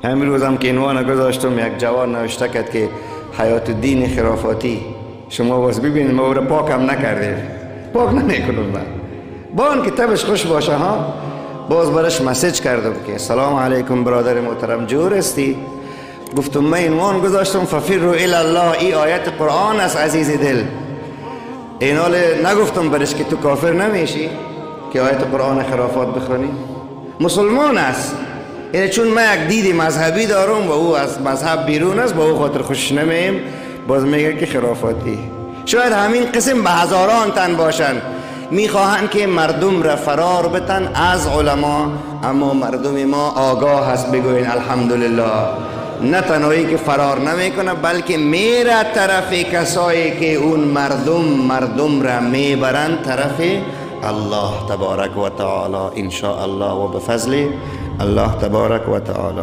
امروز هم که عنوان گذاشتم، یک جوان نوشته کرد که حیات الدین خرافاتی. شما باز ببینید ما او را پاک هم نکردیم، پاک نمیکنم من. با آن که تبش خوش باشه ها. باز برش message کردم که سلام علیکم برادر محترم، جور هستی؟ گفتم من عنوان گذاشتم ففروا الی الله، ای آیت قرآن است عزیز دل. اینال نگفتم برش که تو کافر نمیشی که آیت قرآن خرافات بخوانی، مسلمان است. یعنی چون من یک دید مذهبی دارم و او از مذهب بیرون است، با او خاطر خوش نمیم، باز میگه که خرافاتی. شاید همین قسم به هزاران تن باشن، میخواهند که مردم را فرار بتن از علما، اما مردم ما آگاه هست، بگوین الحمدلله. نه تنهایی که فرار نمیکنه، بلکه میره طرف کسایی که اون مردم را میبرند طرف الله تبارک و تعالی، ان شاء الله و بفضل الله تبارک و تعالی.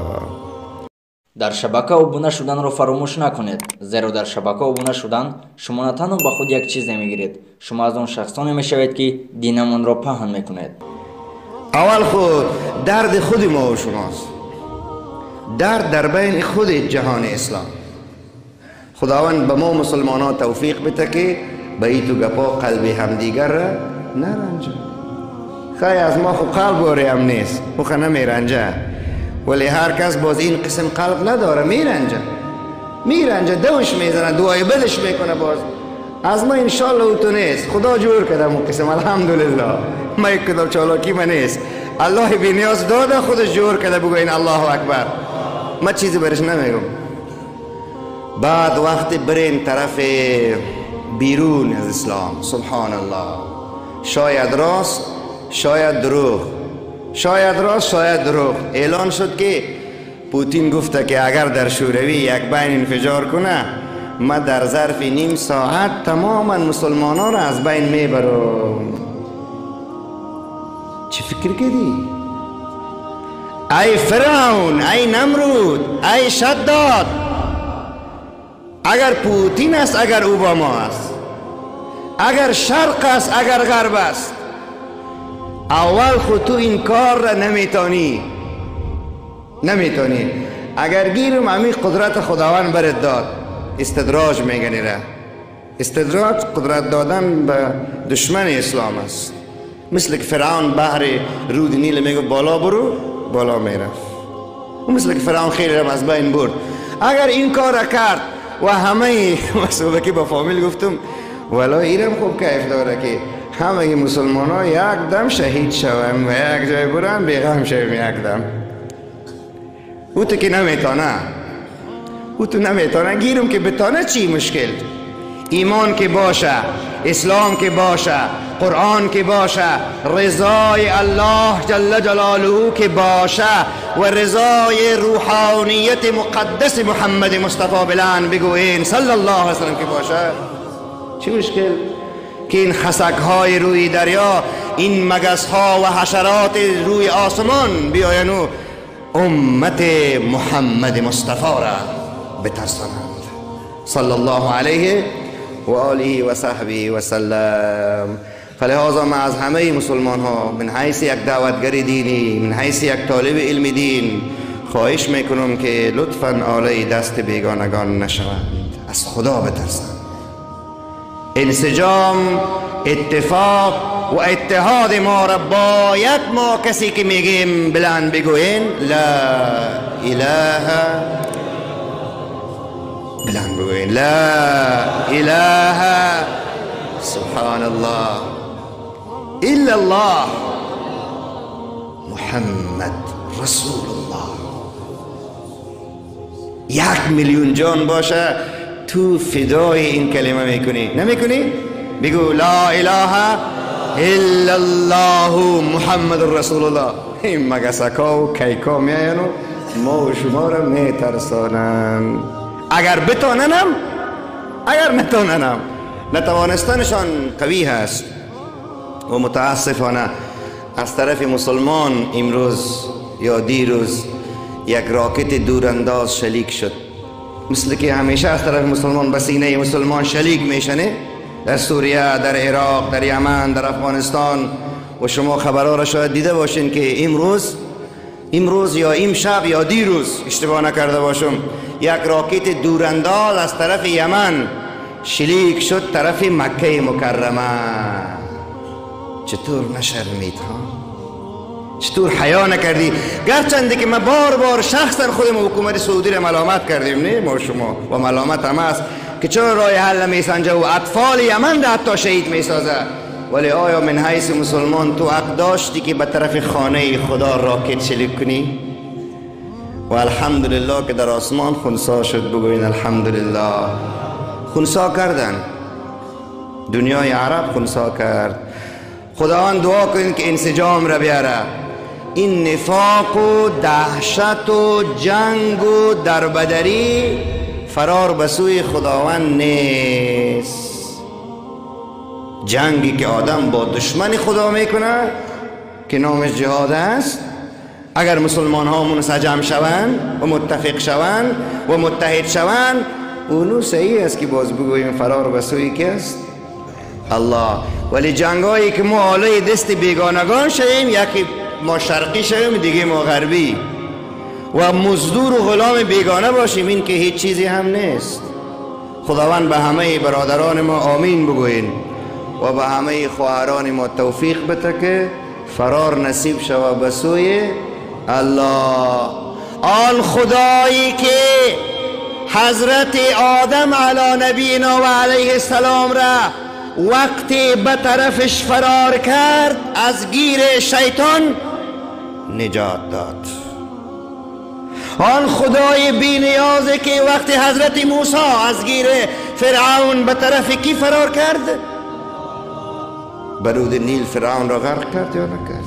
در شبکه обуна шуданро фаромӯш накунед, зеро дар шабака обуна шудан шумо на танҳо ба худ як чизе мегиред, шумо аз он шахсоне мешавед, ки динамонро паҳн мекунед. اول خود درد خود ما و شماست، درد در بین خود جهان اسلام. خداوند به ما مسلمان ها توفیق بده که به ای تو گپا قلب همدیگر را نرنجه. خیلی از ما خو قلب واری هم نیست، خو نمیرنجه، ولی هر کس باز این قسم قلب نداره، میرنجه، میرنجه، دوش میزنه، دعای بدش میکنه. باز از ما انشالله او تو نیست، خدا جور کرده اون قسم، الحمدلله. ما یک کدام چالاکی من نیست، الله بی نیاز داده، خودش جور کرده، بگوین الله اکبر. ما چیزی برش نمیگم. بعد وقتی برین طرف بیرون از اسلام، سبحان الله، شاید راست شاید دروغ، شاید راست شاید دروغ. اعلان شد که پوتین گفته که اگر در شوروی یک بین انفجار کنه، ما در ظرف نیم ساعت تماما مسلمان ها را از بین میبرم. چه فکر کردی؟ ای فرعون، ای نمرود، ای شداد، اگر پوتین است، اگر اوباما است، اگر شرق است، اگر غرب است، اول خود تو این کار را نمیتونی، نمیتونی. اگر گیرم همی قدرت خداوند برت داد، استدراج میگنی را. استدراج قدرت دادن به دشمن اسلام است. مثل که فرعون بحر رود نیل میگه بالا برو، بالا میرفت. و مثل که فرعون خیلی را از بین برد. اگر این کار را کرد و همه مسئوله که با فامیل گفتم ولی ایرم خوب کیف داره که همه مسلمان ها یک دم شهید شوند و یک جای برن بیغم شویم یک دم. او تو که نمیتانه، او تو نمیتانه، گیرم که بتانه چی مشکل؟ ایمان که باشه، اسلام که باشه، قرآن که باشه، رضای الله جل جلاله که باشه و رضای روحانیت مقدس محمد مصطفی بلند بگوین صلی الله علیه وسلم که باشه، چی مشکل؟ که این خسک های روی دریا، این مگس ها و حشرات روی آسمان بیاین و امت محمد مصطفی را بترسانند صلی الله علیه و آله و صحبه و سلم. فلهذا ما از همه مسلمان ها من حیث یک دعوتگر دینی، من حیث یک طالب علم دین خواهش میکنم که لطفاً آله دست بیگانگان نشوند، از خدا بترسند. انسجام، اتفاق و اتحاد ما را باید ما کسی که میگیم بلند بگوین لا اله، بلند بگوین لا اله سبحان الله الا الله محمد رسول الله. 1 میلیون جان باشه تو فدای این کلمه میکنی، نمیکنی؟ بگو لا اله الا الله محمد رسول الله. این مگسکا و کیکا میاین و ما و شما را میترسانن. اگر بتاننم، اگر نتاننم، نتوانستنشان قوی هست. و متاسفانه از طرف مسلمان امروز یا دیروز یک راکت دورانداز شلیک شد. مثل که همیشه از طرف مسلمان به سینه مسلمان شلیک میشنه، در سوریه، در عراق، در یمن، در افغانستان. و شما خبرها را شاید دیده باشین که امروز امروز یا امشب یا دیروز اشتباه نکرده باشم، یک راکت دورانداز از طرف یمن شلیک شد طرف مکه مکرمه. چطور نشرمید ها؟ چطور حیا نکردی؟ گرچنده که ما بار بار شخصا خودم حکومت سعودی را ملامت کردیم، نه ما شما، و ملامت هم است که چرا راه حل نمیسنجه و اطفال یمن را حتی شهید میسازه. ولی آیا من حیث مسلمان تو حق داشتی که به طرف خانه خدا راکت شلیک کنی؟ و الحمدلله که در آسمان خنثی شد. بگوین الحمدلله. خنثی کردن، دنیای عرب خنثی کرد. خداوند دعا کنین که انسجام را بیاره. این نفاق و دهشت و جنگ و دربدری فرار به سوی خداوند نیست. جنگی که آدم با دشمن خدا میکنه که نامش جهاد است، اگر مسلمان ها منسجم شوند و متفق شوند و متحد شوند، اونو صحیح است که باز بگوییم فرار به سوی کی است؟ الله. ولی جنگایی که ما آله دست بیگانگان شویم، یکی ما شرقی شویم دیگه ما غربی و مزدور و غلام بیگانه باشیم، این که هیچ چیزی هم نیست. خداوند به همه برادران ما آمین بگویین و به همه خواهران ما توفیق بده که فرار نصیب شود به سوی الله. آن خدایی که حضرت آدم علی نبینا و علیه السلام را وقتی به طرفش فرار کرد از گیر شیطان نجات داد. آن خدای بی نیازه که وقتی حضرت موسی از گیر فرعون به طرف کی فرار کرد؟ برود نیل فرعون را غرق کرد یا نکرد؟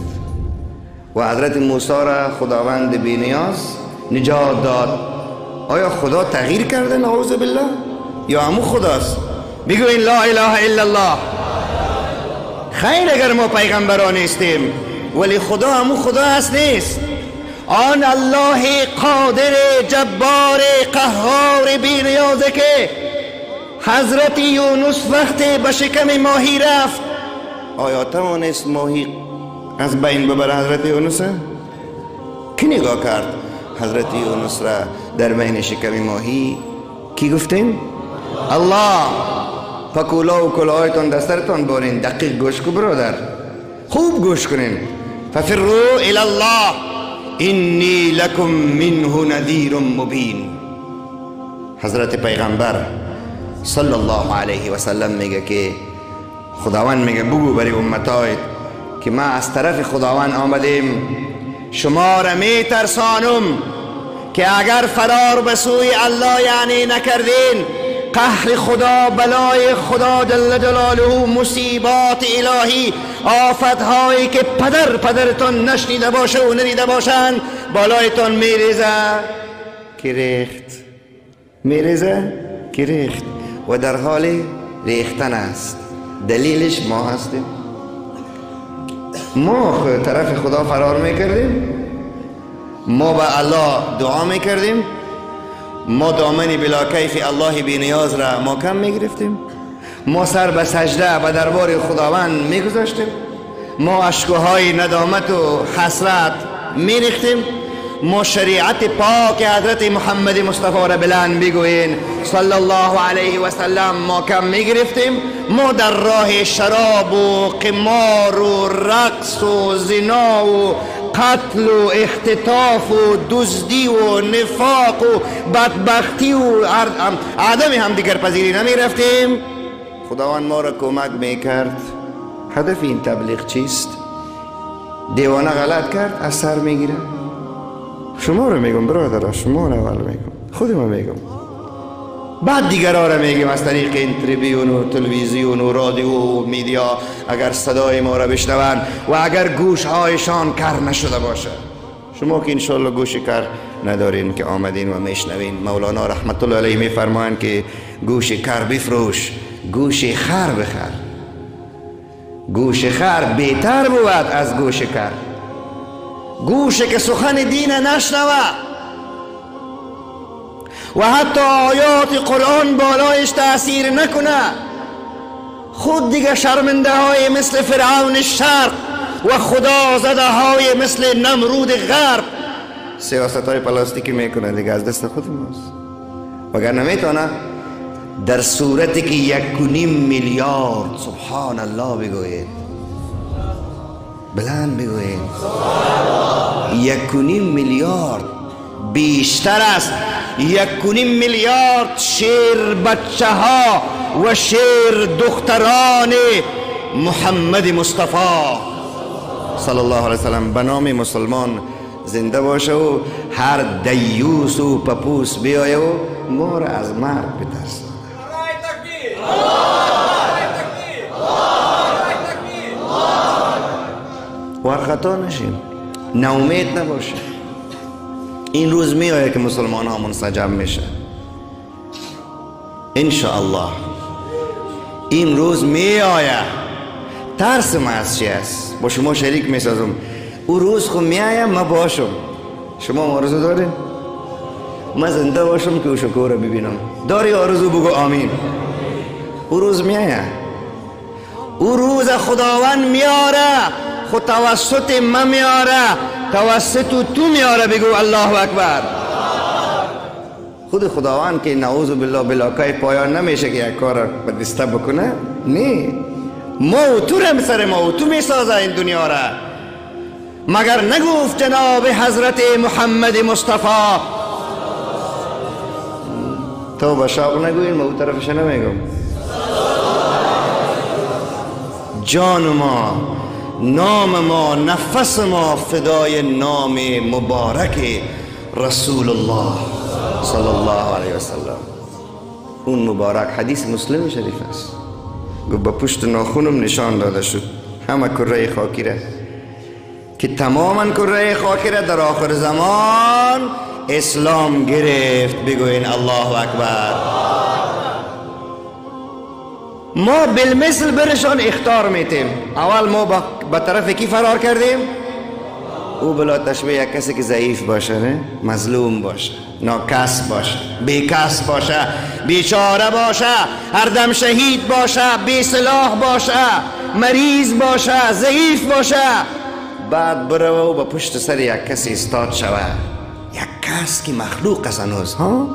و حضرت موسی را خداوند بی نیاز نجات داد. آیا خدا تغییر کرده؟ نعوذ بالله. یا همو خداست؟ بگوین لا اله الا الله. خیر اگر ما پیغمبران نیستیم، ولی خدا همو خدا هست نیست. آن الله قادر جبار قهار بی نیازه که حضرت یونس وقتی به شکم ماهی رفت، آیا توانست ماهی از بین ببره حضرت یونس؟ کی نگاه کرد حضرت یونس را در بین شکم ماهی؟ کی گفتیم؟ الله. پکولا و کلاهایتان دسترتان بارین، دقیق گوش کو برادر، خوب گوش کنین. ففروا الی الله انی لکم منه نذیر مبین. حضرت پیغمبر صلی الله علیه و سلم میگه که خداوند میگه بگو برای امتایت که ما از طرف خداوند آمدیم، شما را میترسانم که اگر فرار به سوی الله یعنی نکردین، قهر خدا، بلای خدا جل جلاله، مصیبات الهی، آفتهایی که پدر پدرتان نشنیده باشه و ندیده باشند بالایتان میریزه که ریخت، میریزه که ریخت و در حال ریختن است. دلیلش ما هستیم. ما طرف خدا فرار میکردیم، ما به الله دعا میکردیم، ما دامن بلا کیف الله بی نیاز را ما کم میگرفتیم، ما سر به سجده به دربار خداوند میگذاشتیم، ما اشکهای ندامت و حسرت میریختیم، ما شریعت پاک حضرت محمد مصطفی را بلند بگویین صلی الله علیه و سلم ما کم میگرفتیم، ما در راه شراب و قمار و رقص و زنا و قتل و اختطاف و دزدی و نفاق و بدبختی و عدم همدیگر پذیری نمی رفتیم. خداوند ما را کمک میکرد. هدف این تبلیغ چیست؟ دیوانه غلط کرد از سر میگیره. شما رو میگم برادر، شما رو اول میگم، خودم میگم، بعد دیگرها را میگیم از طریق این تریبیون و تلویزیون و رادیو و میدیا، اگر صدای ما را بشنوند و اگر گوشهایشان کر نشده باشه. شما که انشالله گوش کر ندارین که آمدین و میشنوین. مولانا رحمت الله علیه میفرمایند که گوش کر بفروش، گوش خر بخر. گوش خر بهتر بود از گوش کر. گوش که سخن دین نشنوه و حتی آیات قرآن بالایش تأثیر نکنه، خود دیگه شرمنده های مثل فرعون شرق و خدا زده های مثل نمرود غرب سیاست های پلاستیکی میکنه دیگه، از دست خود ماست. وگر نمیتونه در صورتی که 1.5 میلیارد، سبحان الله بگویید، بلند بگویید، 1.5 میلیارد بیشتر است، 1.5 میلیارد شیر بچه ها و شیر دختران محمد مصطفی صلی الله علیه وسلم به نام مسلمان زنده باشه و هر دیوس و پپوس بیایه و ما را از مرگ بترسانه. ورخطا نشیم، ناامید نباشیم. این روز می آید که مسلمان ها منسجم میشه انشاءالله. این روز می آید. ترس ما از چی است؟ با شما شریک می سازم. او روز خو می آید ما باشم. شما آرزو دارین؟ ما زنده باشم که او شکوه را ببینم. داری آرزو؟ بگو آمین. او روز می آید. او روز خداوند میاره، خود توسط ما میاره، توسط تو میاره. بگو الله اکبر. خود خداوند که نعوذ بالله بلاکای پایان نمیشه که یک کار به دسته بکنه، نه، ما و تو را سر ما و تو میسازه این دنیا را. مگر نگفت جناب حضرت محمد مصطفی؟ تو به شوق نگوین، ما او طرفش نمیگم. جان ما، نام ما، نفس ما فدای نام مبارک رسول الله صلی الله علیه وسلم. اون مبارک حدیث مسلم شریف است. گفت با پشت ناخونم نشان داده شد همه کره خاکی را، که تماما کره خاکی را در آخر زمان اسلام گرفت. بگوین الله اکبر. ما بالمثل برشان اخطار میتیم. اول ما به طرف کی فرار کردیم؟ او بلا تشبیه یک کسی که ضعیف باشه، نه؟ مظلوم باشه، ناکس باشه، بیکس باشه، بیچاره باشه، هر دم شهید باشه، بی سلاح باشه، مریض باشه، ضعیف باشه، بعد بروه و به پشت سر یک کسی استاد شوه، یک کس که مخلوق است هنوز، ها؟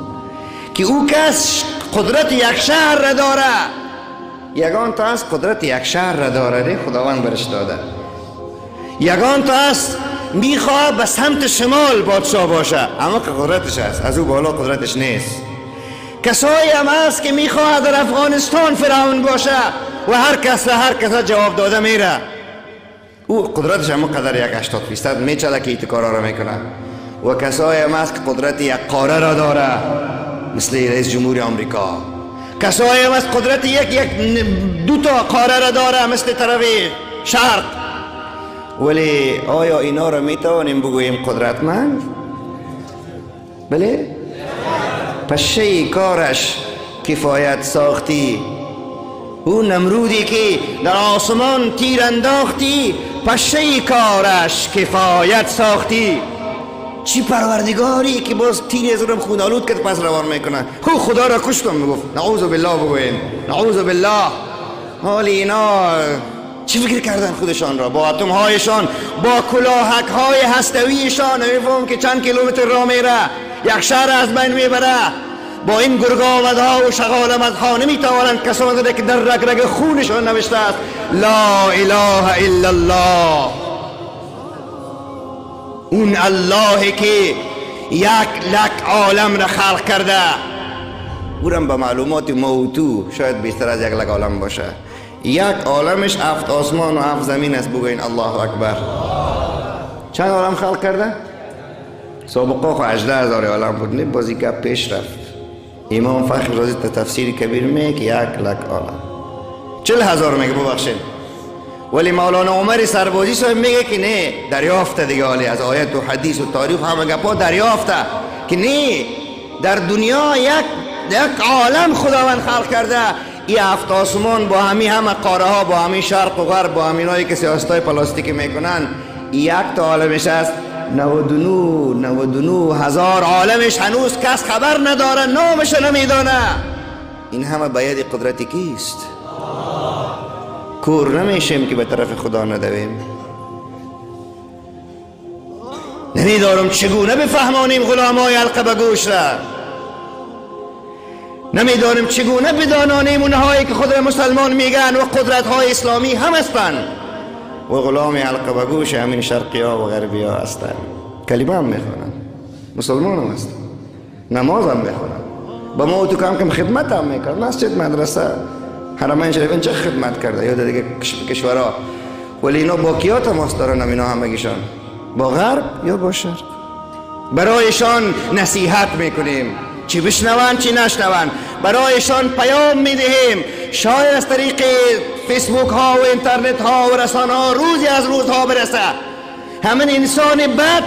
که او کس قدرت یک شهر را داره. یگان تا است قدرت یک شهر را داره، خداوند برش داده. یگان تا است میخواه به سمت شمال بادشاه باشه، اما که قدرتش است، از او بالا قدرتش نیست. کسایی هم هست که میخواه در افغانستان فرعون باشه و هر کس هر کس جواب داده میره. او قدرتش هم قدر یک 80% میچله که ایت کارا را میکنه. و کسایی هم هست که قدرت یک قاره را داره، مثل رئیس جمهور آمریکا. کسایی هم از قدرت یک دو تا قاره را داره، مثل طرف شرق. ولی آیا اینا را میتوانیم بگوییم قدرتمند؟ بله؟ پشه کارش کفایت ساختی، او نمرودی که در آسمان تیر انداختی، پشه کارش کفایت ساختی. چی پروردگاری که باز تیر از اونم خون آلود کرد پس روان میکنه. خب خدا را کشتم، میگفت نعوذ بالله بگوین، نعوذ بالله. حال اینا چی فکر کردن خودشان را با اتم هایشان، با کلاهک های هستویشان، نمیفهم که چند کیلومتر راه میره، یک شهر از بین میبره. با این گرگاودها و شغالمدها نمیتوانند کسانی که در رگ رگ خونشان نوشته است لا اله الا الله، اون الله که 1 لک عالم را خلق کرده، اونم به معلومات موتو شاید بیشتر از 1 لک عالم باشه. یک عالمش 7 آسمان و 7 زمین است. بگوین الله اکبر. چند عالم خلق کرده؟ سابقا خو 18,000 عالم بود، نه بازی که پیش رفت. امام فخر رازی تفسیر کبیر میگه که 1 لک عالم، 40,000 میگه ببخشید. ولی مولانا عمر سربازی صاحب میگه که نه، دریافته دیگه، حالی از آیت و حدیث و تاریخ همه گپا دریافته که نه، در دنیا یک عالم خداوند خلق کرده. این 7 آسمان با همی همه قاره ها، با همی شرق و غرب، با همینایی که سیاست های پلاستیکی میکنن، یک تا عالمش است 99,000 عالمش هنوز کس خبر نداره، نامش نمیدانه. این همه باید قدرت کیست؟ کور نمیشیم که به طرف خدا ندویم. نمیدارم چگونه بفهمانیم غلامای حلقه به گوش را. نمیدانم چگونه بدانانیم اونهایی که خود را مسلمان میگن و قدرت های اسلامی هم هستند و غلام حلقه به گوش همین شرقی ها و غربی ها هستند. کلمه هم میخوانند، مسلمان هم هستند، نماز هم میخوانند، با ما تو کم کم خدمت هم میکنند، مسجد، مدرسه، حرمین شریفین چه خدمت کرده یا دیگه کشورها. ولی اینا با کیا تماس دارن؟ اینا همگیشان با غرب یا با شرق. برایشان نصیحت میکنیم، چی بشنوند چی نشنوند، برایشان پیام میدهیم. شاید از طریق فیسبوک ها و اینترنت ها و رسانه ها روزی از روزها برسه. همین انسان بد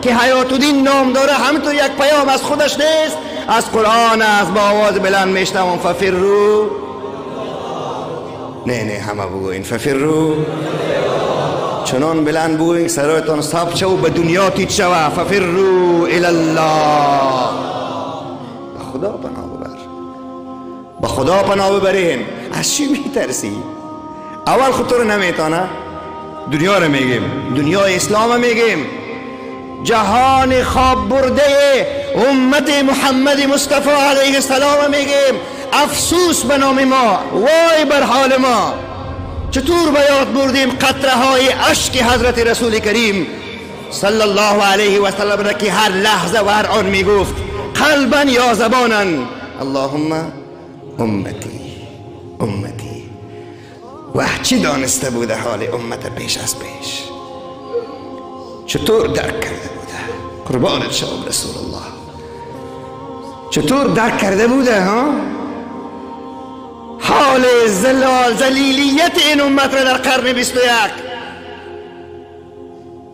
که حیات الدین نام داره همینطور یک پیام از خودش نیست، از قرآن است، با آواز بلند میشنوم ففروا. نه نه همه بگوین ففروا، چنان بلند بگوین سرایتان ثبت شو و به دنیا تیت شوه. ففروا الی الله. به خدا پناه ببر، به خدا پناه ببرین. از چی میترسی؟ اول خود تو رو نمیتانه، دنیا رو میگیم، دنیای اسلام رو میگیم، جهان خواب برده امت محمد مصطفی علیه السلام میگیم. افسوس به نام ما، وای بر حال ما، چطور به یاد بردیم قطره های اشک حضرت رسول کریم صلی الله علیه و سلم را که هر لحظه و هر آن میگفت قلبا یا زبانا اللهم امتی امتی. و چی دانسته بوده حال امت پیش از پیش، چطور درک کرده بوده؟ قربانت شوم رسول الله، چطور درک کرده بوده ها حال ذلیلیت این امت را در قرن 21.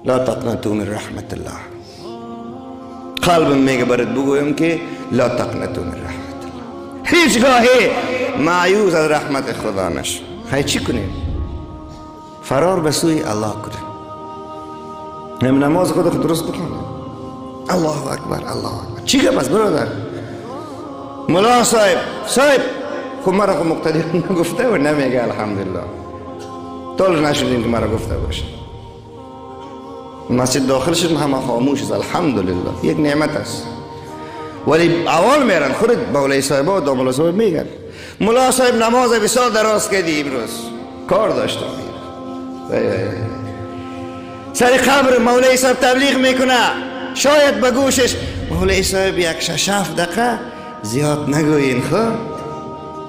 لا تقنطوا من رحمت الله. قلبم میگه برات بگویم که لا تقنطوا من رحمت الله. هیچگاهی مایوس از رحمت خدا نشو. خیلی چی کنیم؟ فرار به سوی الله کنیم، هم نماز خود درست بخونیم. الله اکبر الله اکبر. چی گپ است برادر؟ ملا صاحب صاحب خب مرا خب مقتدی نگفته و نمیگه الحمدلله، طول نشدیم که مرا گفته باشه. مسجد داخل شدیم همه خاموش است الحمدلله، یک نعمت است. ولی اول میرن خود مولای صاحب و داملا صاحب میگن ملا صاحب نماز بسیار دراز کردی امروز، کار داشتم. سر قبر مولای صاحب تبلیغ میکنه، شاید به گوشش مولای صاحب یک 6-7 دقیقه زیاد نگوین، خب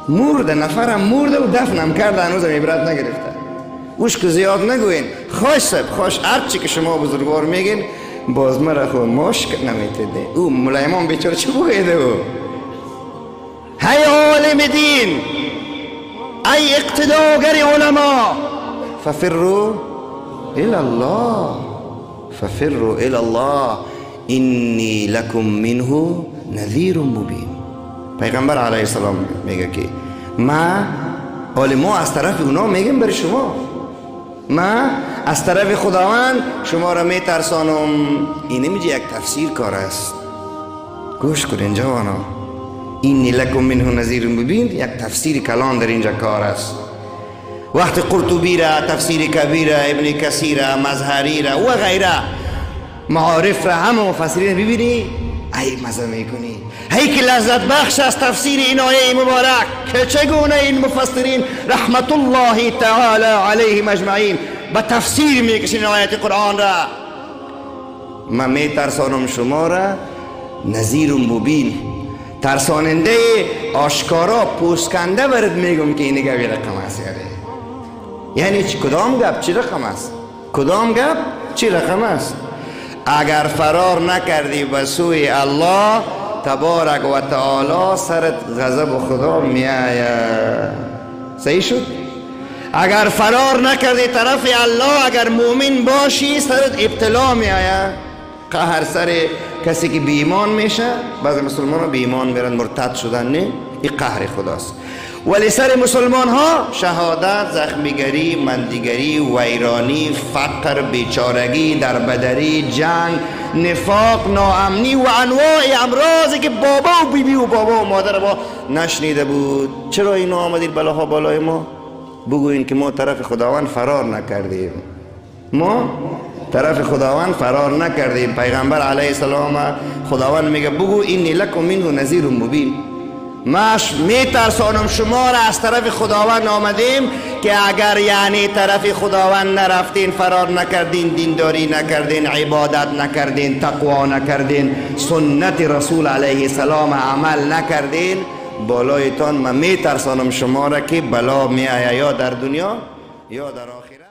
مرده نفرم مرده و دفنم کرده هنوزم عبرت نگرفته، اوش که زیاد نگوین. خوش صاحب خوش، هرچی که شما بزرگوار میگین باز مرا خو مشک نمیتده. او ملایمان بیچاره چه بگویده او؟ هی عالم دین، ای اقتداگر علما، ففروا الی الله، ففروا الی الله انی لکم منه نذیر مبین. پیغمبر علیه السلام میگه که ما حال ما از طرف اونا میگیم برای شما، ما از طرف خداوند شما را میترسانم. این نمیجه یک تفسیر کار است، گوش کنین جوانا. اینی لکم منه نذیر مبین یک تفسیر کلان در اینجا کار است. وقت قرطبی را، تفسیر کبیر را، ابن کثیر را، مظهری را و غیره، معارف را، همه مفسرین ببینی ای مزه میکنی، هی که لذت بخش از تفسیر این آیه مبارک که چگونه این مفسرین رحمت الله تعالی علیهم اجمعین به تفسیر میکشین آیت قرآن را. من میترسانم شما را نذیر مبین، ترساننده آشکارا پوسکنده برات میگم که این گپ رقم است. یعنی کدام گپ چی رقم است؟ کدام گپ چی رقم است؟ اگر فرار نکردی به سوی الله تبارک و تعالی سرت غضب خدا میآید. صحیح شد؟ اگر فرار نکردی طرف الله، اگر مؤمن باشی سرت ابتلا میآید. قهر سر کسی که بی ایمان میشه، بعضی مسلمان ها بی ایمان میرن مرتد شدن، نه این قهر خداست. ولی سر مسلمان ها شهادت، زخمیگری، مندیگری، ویرانی، فقر، بیچارگی، دربدری، جنگ، نفاق، ناامنی و انواع امراضی که بابا و بیبی و بابا و مادر ما نشنیده بود. چرا اینا آمدید بلاها بالای ما؟ بگوین که ما طرف خداوند فرار نکردیم، ما طرف خداوند فرار نکردیم. پیغمبر علیه السلام خداوند میگه بگو انی لکم منه نذیر مبین، ما میترسانم شما را از طرف خداوند آمدیم که اگر یعنی طرف خداوند نرفتین، فرار نکردین، دینداری نکردین، عبادت نکردین، تقوا نکردین، سنت رسول علیه السلام عمل نکردین، بالایتان من میترسانم شما را که بلا میآید یا در دنیا یا در آخرت.